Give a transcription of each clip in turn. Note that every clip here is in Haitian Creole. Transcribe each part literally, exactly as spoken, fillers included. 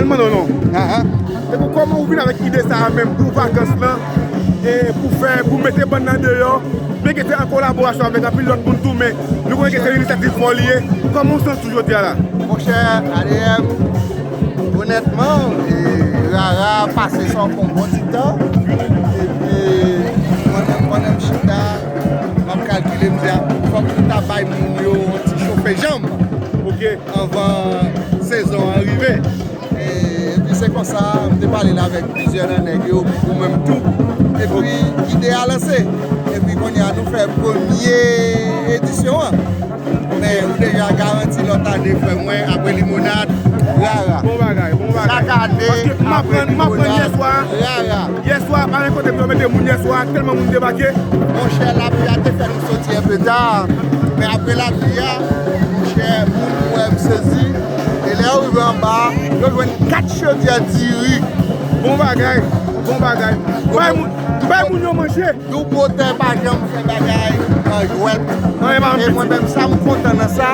Mwen non, non. Ahan. E pou kòman ou vin avèk ide sa a menm pou vakans lan, e pou fè, pou mete bann nan deyò, byenke se an kolaborasyon avèk anpil lòt moun tou, men nou konnen ke se inisyativ pa w li ye. Kòman w santi w jodi a la? Monchè, A D M, onètman, e, Rara pase sa pou yon bon ti tan. Epi, mwen menm, pandan m chita, m ap kalkile, m di, "A, fòk nou ta bay moun yo yon ti chofe janm." Ok. Anvan sezon an rive. E, epi se konsa, m te pale l avèk plizyè nan nèg yo, ou menm tou. Epi, ide a lanse. Epi, kounye a, nou fè premye edisyon an. Men, ou deja garanti lòt ane, frè mwen, apre limonad, Rara. Bon bagay, bon bagay. Chak ane, apre limonad, Rara. Yèswa, pa gen kote pou yo mete moun yèswa, tèlman moun debake. Monchè, lapli a te fè nou soti enpe ta, men apre lapli a, monchè, moun wè m sezi. E lè yo rive anba a, yo jwenn kat chodyè diri. Bon bagay, bon bagay. Bay moun, bay moun yo manje. Doub Motè pa janm fè bagay an jwèt. E mwen menm, sa m kontan nan sa,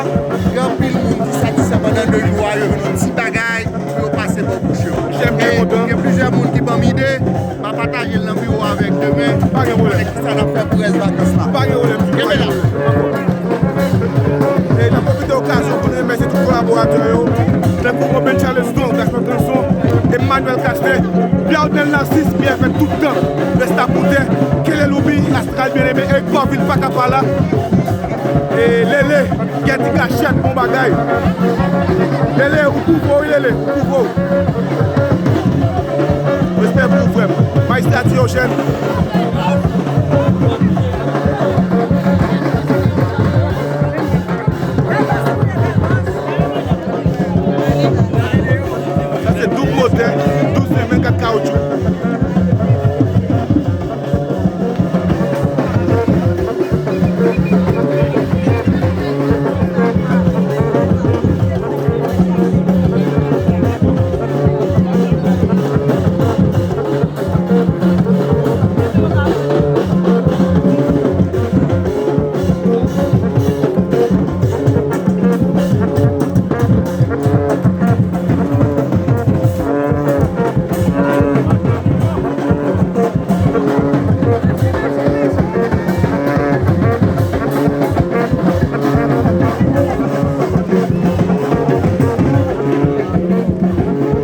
gen anpil moun ki satisfè pandan de jou a, yo jwenn yon ti bagay pou yo pase bò bouch yo. Gen plizyè moun ki ban m ide, m a pataje l nan biwo avèk demen. Pa gen pwoblèm. Konnen kisa n ap fè pou rès vakans la. Pa gen pwoblèm. Kenbe la. E n ap pwofite okazyon pou n remèsye tout kolaboratè yo, tankou Open Challenge Store, Gaston Transon, Emmanuel Caste, Claudel Narcisse, byen fèt tout tan, Resta Poutè, Kele Loubi, Astral Bien-Aimé, Eric Corville, Paka Pala, e Lele, Gèti Gachèt, bon bagay. Lele, ou pwouve w, wi, Lele, ou pwouve w. Respè pou ou, frè m. Majistra Diogène. Sa se Doub Motè, douz men vennkat kawotchou.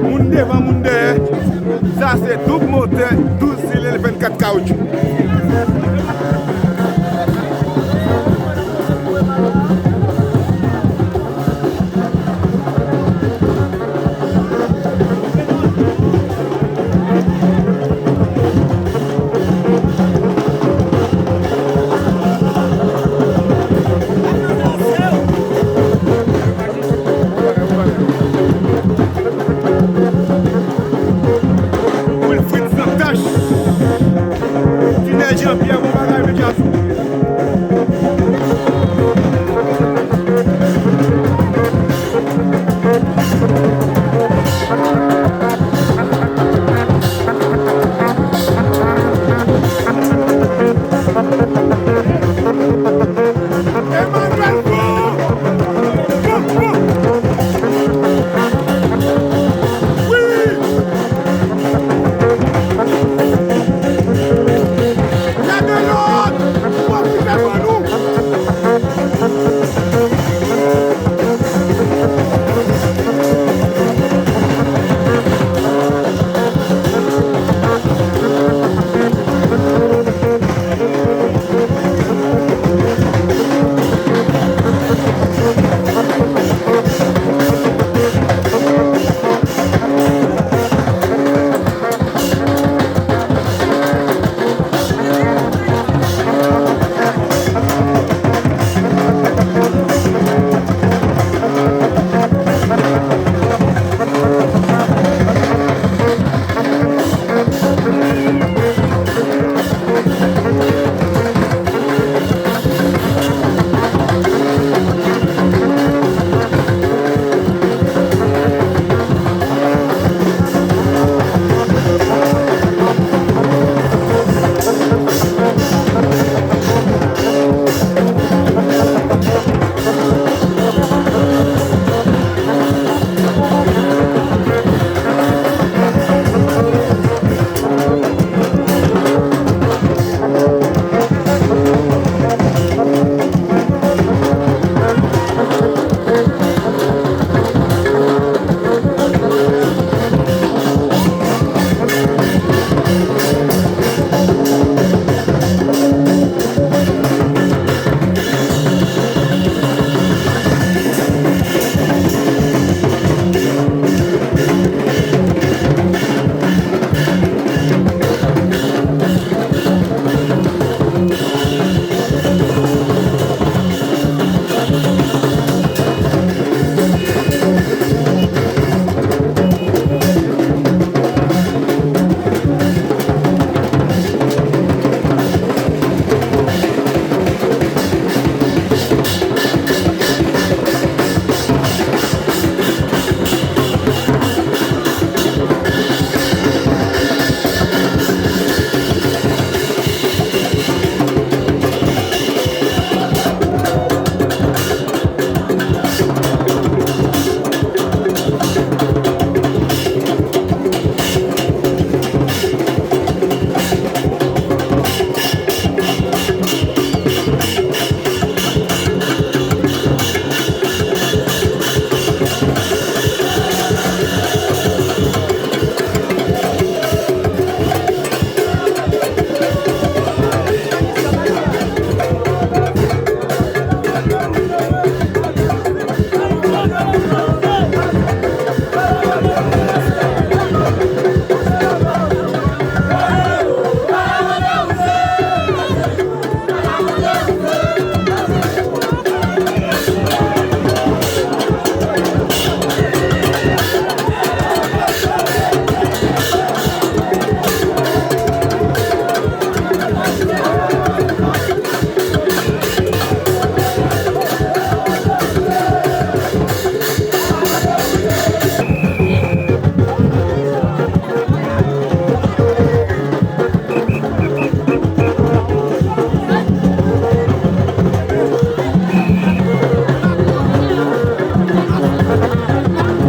Moun devan, moun dèyè. Sa se Doub Motè, douz silenn, vennkat kawotchou.